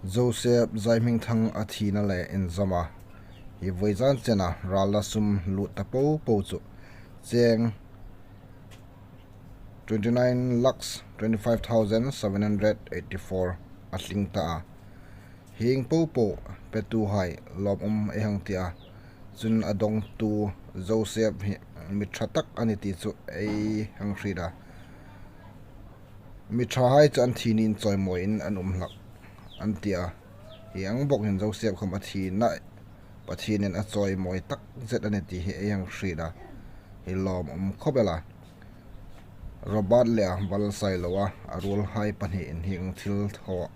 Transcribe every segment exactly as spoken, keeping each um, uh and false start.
Joseph Zaihmingthang a thina le inzawma hi vawizan chena ralna sum lut ta po po chu cheng twenty nine lakhs twenty five thousand seven hundred eighty four a tling ta a. Hieng po po petuhai lawmum ei hang ti a. Chun a dawngtu Joseph hi mi ṭha tak a ni ti chu ei hang hriet a. Mi ṭhahai chu an thi niin chawimawiin an um hlak an ti a. Hi ang bawk hin Joseph khawm a thina Pathienin a chawimawi tak zet a ni ti hi ei hang hriet a. Hi lawmum khawp el a. Robert le a bal sai lo a, a ruolhai pahniin hi ang thil thaw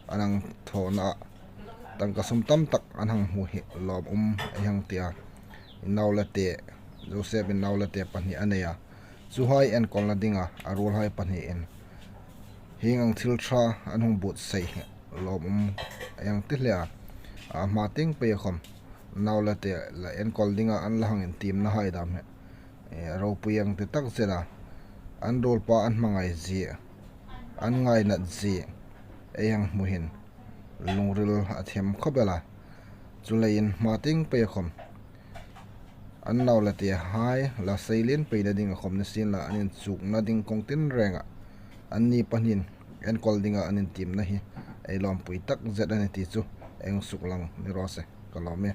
an hang thawna a tangka sum tam tak an hang hmu hi lawmum ei hang ti a. Naulate, Joseph-in naulate pahni a nei a. Chuhai enkawlna dinga a ruolhai pahniin hi ang thil ṭha an hung buotsai hi lawmum ei hang ti hle a. A hma tieng peia khawm naulate la enkawl dinga an la hang intiemnahai dam hi, eh, ropui ang ti tak zet a. An ruolpa an hmangai zie, an ngainat zie ei hang hmu hin lungril a them khawp el a. Chuleiin hma tieng peia khawm an naulatehai la seilien peina dinga khawm ni sienla, an inchukna ding kawng tinrenga anni pahniin enkawl dinga an intiemna hi ei lawmpui tak zet a ni ti chu ei hang suklang ni raw se, ka lawm e.